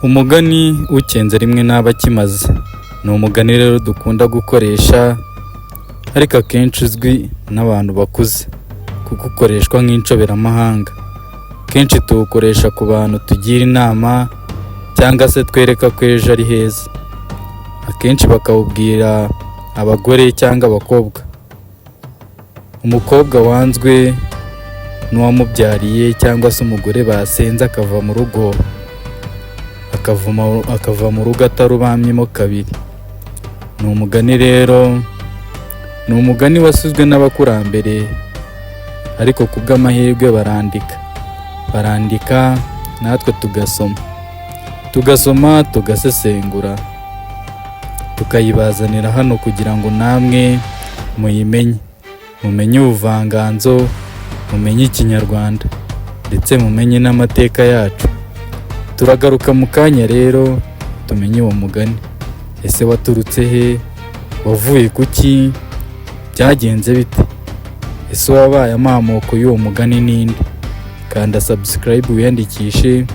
Umugani ukenze rimwe ntaba akimaze. Ni umugani rero dukunda gukoresha ariko akenshi uzwi n'abantu bakuze kuko ukoreshwa nk'inshoberamahanga. Kenshi tuwukoresha ku bantu tugira inama cyangwa se twereka ko ejo ari heza. Akenshi bakawubwira abagore cyangwa abakobwa. Umukobwa wanzwe n'uwamubyariye cyangwa se umugore basenze akava mu rugo, akava mu rugo atarubamyemo kabiri. Ni umugani rero, ni umugani wasizwe n'abakurambere ariko ku bw'amahirwe barandika. Barandika natwe tugasoma. Tugasoma tugasesengura, tukayibazanira hano kugira ngo namwe muyimenye. Mumenye ubuvanganzo, mumenye Ikinyarwanda ndetse mumenye n'amateka yacu. Turagaruka mu kanya rero tumenye uwo mugani. Ese waturutse he? Wavuye ku ki? Byagenze bite? Ese uwabaye amamoko y'uwo mugani ni nde? Kanda subscribe wiyandikishe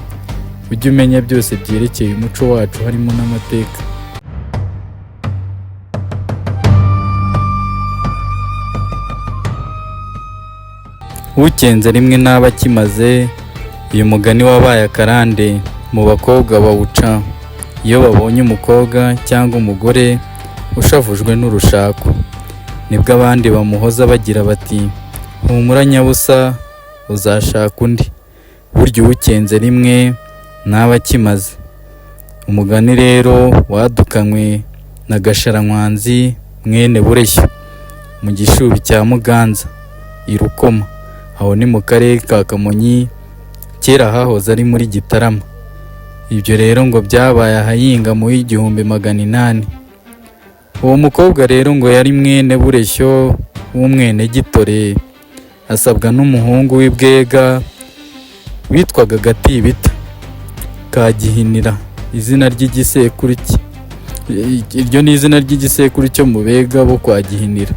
ujye umenya byose byerekeye umuco wacu harimo n'amateka. Ukenze rimwe ntaba akimaze, uyu mugani wabaye akarande mu bakobwa bawuca iyo babonye umukobwa cyangwa umugore ushavujwe n'urushako. Nibwo abandi bamuhoza bagira bati humura nyabusa uzashaka undi. Burya uwukenze rimwe ntaba akimaze. Umugani rero wadukanywe na Gasharankwanzi mwene Bureshyo mu Gishubi cya Muganza i Rukoma. Aho ni mu karere ka Kamonyi, kera hahoze ari muri Gitarama. Ibyo rero ngo byabaye ahahinga mu 1800. Uwo mukobwa rero ngo yari mwene Bureshyo w'umwenegitore, asabwa n'umuhungu w'i Bwega witwaga Gatibita ka Gihinira, izina ry'igisekuru cye. Iryo ni izina ry'igisekuru cyo mu Bega bo kwa Gihinira.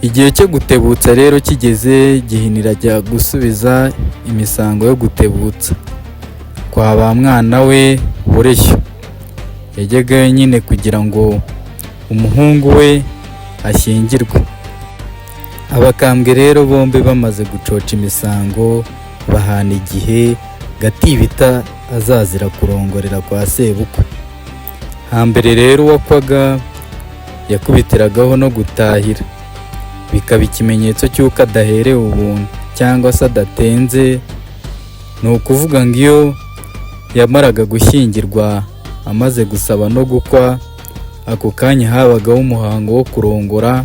Igihe cyo gutebutsa rero kigeze, Gihinira ajya gusubiza imisango yo gutebutsa kwa ba mwana we Bureshyo. Yajyagayo nyine kugira ngo umuhungu we ashyingirwe. Abakambwe rero bombi bamaze gucoca imisango bahana igihe Gatibita azazira kurongorera kwa sebukwe. Hambere rero uwakwaga yakubitiragaho no gutahira, bikaba ikimenyetso cy'uko adaherewe ubuntu cyangwa se adatenze. Ni ukuvuga ngo iyo yamaraga gushyingirwa amaze gusaba no gukwa, ako kanya habagaho umuhango wo kurongora,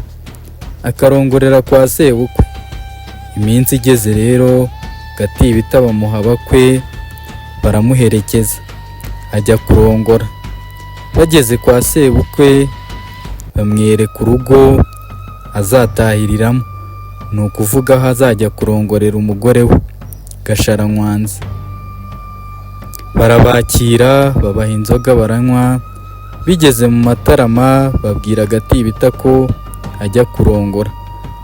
akarongorera kwa sebukwe. Iminsi igeze rero Gatibita bamuha abakwe baramuherekeza ajya kurongora. Bageze kwa sebukwe bamwereka urugo azatahiriramo, ni ukuvuga aho azajya kurongorera umugore we Gasharankwanzi. Barabakira babaha inzoga baranywa, bigeze mu matarama babwira Gatibita ko ajya kurongora.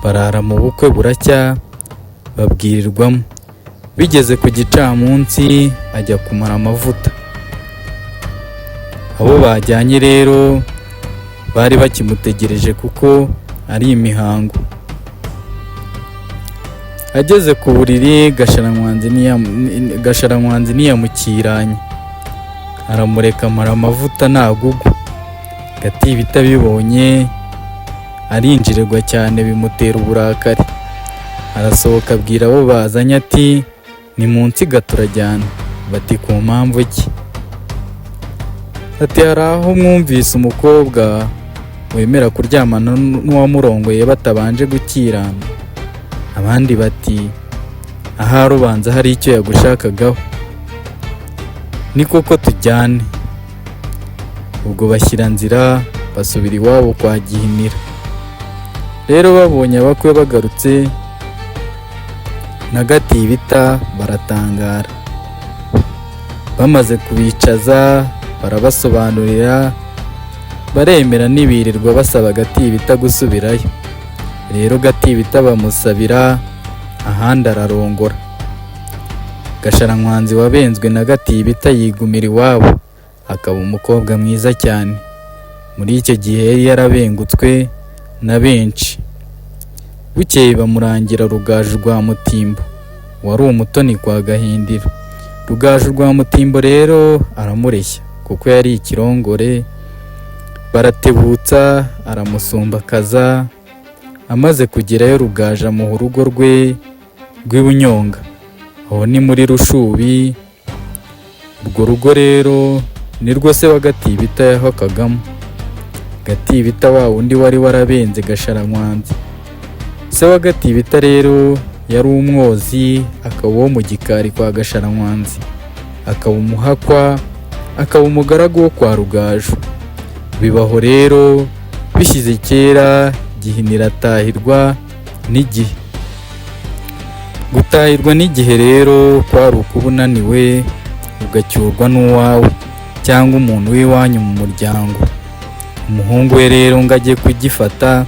Barara mu bukwe buracya babwirirwamo. Bigeze ku gicamunsi ajya kumara amavuta. Abo bajyanye rero bari bakimutegereje kuko ari imihango. Ageze ku buriri Gasharankwanzi ntiyamukiranya, aramureka amara amavuta ntagugwa. Gatibita abibonye arinjirirwa cyane bimutera uburakari. Arasohoka abwira abo bazanye ati nimunsiga turajyana. Bati ku mpamvu ki? Ati hari aho mwumvise umukobwa wemera kuryamana n'uwamurongoye batabanje gukirana? Abandi bati ahari ubanza hari icyo yagushakagaho. Ni koko tujyane. Ubwo bashyira nzira basubira iwabo kwa Gihinira. Rero babonye abakwe bagarutse na Gatibita baratangara. Bamaze kubicaza barabasobanurira baremera, ntibirirwa basaba Gatibita gusubirayo. Rero Gatibita bamusabira ahandi ararongora. Gasharankwanzi wabenzwe na Gatibita yigumira iwabo, akaba umukobwa mwiza cyane. Muri icyo gihe yari yarabengutswe na benshi. Bukeye bamurangira Rugaju rwa Mutimbo, wari umutoni kwa Gahindiro. Rugaju rwa Mutimbo rero aramureshya kuko yari ikirongore, baratebutsa aramusumbakaza. Amaze kugerayo Rugaju amuha urugo rwe rw'i Bunyonga, aho ni muri Rushubi. Urwo rugo rero nirwo se wa Gatibita yahakagamo. Gatibita wa wundi wari warabenze Gasharankwanzi. Se wa Gatibita rero yari umwozi, akaba uwo mu gikari kwa Gasharankwanzi, akaba umuhakwa, akaba umugaragu wo kwa Rugaju. Bibaho rero bishyize kera, Gihinira atahirwa n'igihe. Gutahirwa n'igihe rero kwari ukuba unaniwe ugacyurwa n'uwawe cyangwa umuntu w'iwanyu mu muryango. Umuhungu we rero ngo ajye kugifata,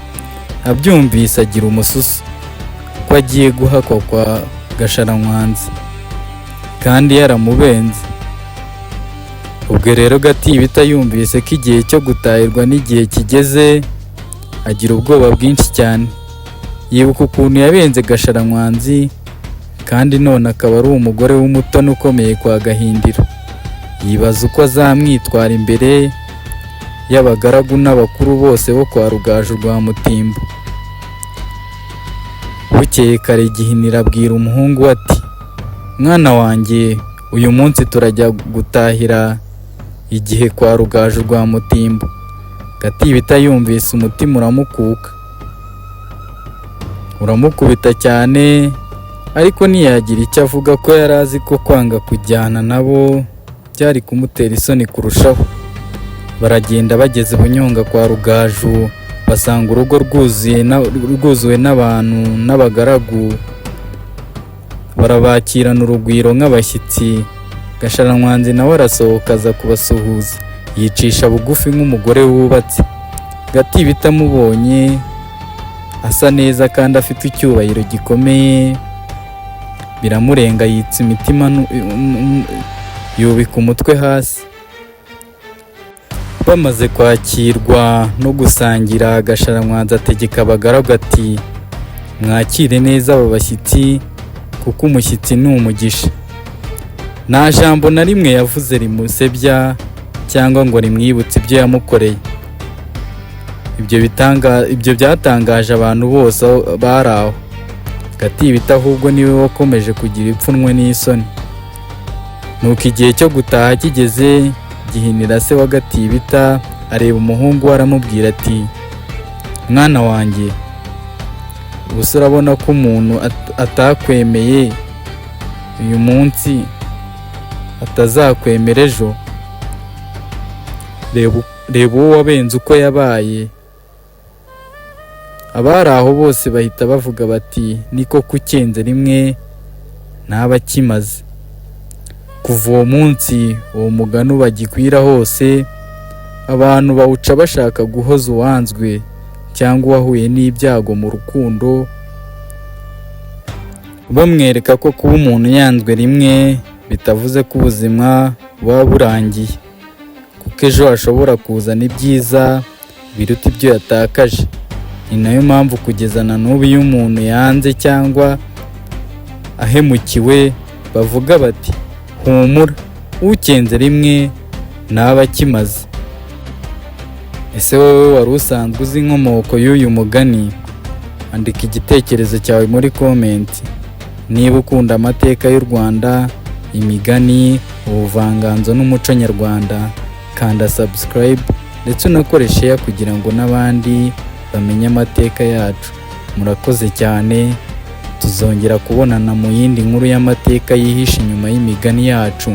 abyumvise agira umususu ko agiye guhakwa kwa Gasharankwanzi kandi yaramubenze. Ubwo rero Gatibita yumvise ko igihe cyo gutahirwa n'igihe kigeze, agira ubwoba bwinshi cyane. Yibuka ukuntu yabenze Gasharankwanzi kandi none akaba ari umugore w'umutoni ukomeye kwa Gahindiro. Yibaza uko azamwitwara imbere y'abagaragu n'abakuru bose bo kwa Rugaju rwa Mutimbo. Bukeye kare Gihinira abwira umuhungu we ati: "Mwana wanjye, uyu munsi turajya gutahira igihe kwa Rugaju rwa Mutimbo." Gatibita yumvise umutima uramukuka, uramukubita cyane, ariko ntiyagira icyo avuga ko yari azi ko kwanga kujyana nabo byari kumutera isoni kurushaho. Baragenda, bageze Bunyonga kwa Rugaju basanga urugo rwuzuwe n'abantu n'abagaragu, barabakirana urugwiro nk'abashyitsi. Gasharankwanzi nawe arasohoka aza kubasuhuza, yicisha bugufi nk'umugore wubatse. Gatibita amubonye asa neza kandi afite icyubahiro gikomeye, biramurenga, yitsa imitima, yubika umutwe hasi. Bamaze kwakirwa no gusangira, Gasharankwanzi ategeka abagaragu ati: "Mwakire neza aba bashyitsi, kuko umushyitsi ni umugisha." Nta jambo na rimwe yavuze rimusebya cyangwa ngo rimwibutse ibyo yamukoreye. Ibyo byatangaje abantu bose bari aho. Gatibita ahubwo niwe wakomeje kugira ipfunwe n'isoni. Nuko igihe cyo gutaha kigeze, Gihinira se wa Gatibita areba umuhungu we aramubwira ati: "Mwana wanjye, ubuse urabona ko umuntu atakwemeye uyu munsi atazakwemera ejo? Reba uwo wabenze uko yabaye." Abari aho bose bahita bavuga bati: "Ni koko ukenze rimwe ntaba akimaze." Kuva uwo munsi uwo mugani uba gikwira hose, abantu bawuca bashaka guhoza uwanzwe cyangwa uwahuye n'ibyago mu rukundo, bamwereka ko kuba umuntu yanzwe rimwe bitavuze ko ubuzima buba burangiye, kuko ejo hashobora kuzana ibyiza biruta ibyo yatakaje. Ni nayo mpamvu kugeza na n'ubu iyo umuntu yanze cyangwa ahemukiwe bavuga bati: "Humura, ukenze rimwe ntaba akimaze." Ese wowe wari usanzwe uzi inkomoko y'uyu mugani? Andika igitekerezo cyawe muri comment. Niba ukunda amateka y'u Rwanda, imigani, ubuvanganzo n'umuco nyarwanda, kanda subscribe ndetse unakore share kugira ngo n'abandi bamenye amateka yacu. Murakoze cyane, tuzongera kubonana mu yindi nkuru y'amateka yihishe inyuma y'imigani yacu.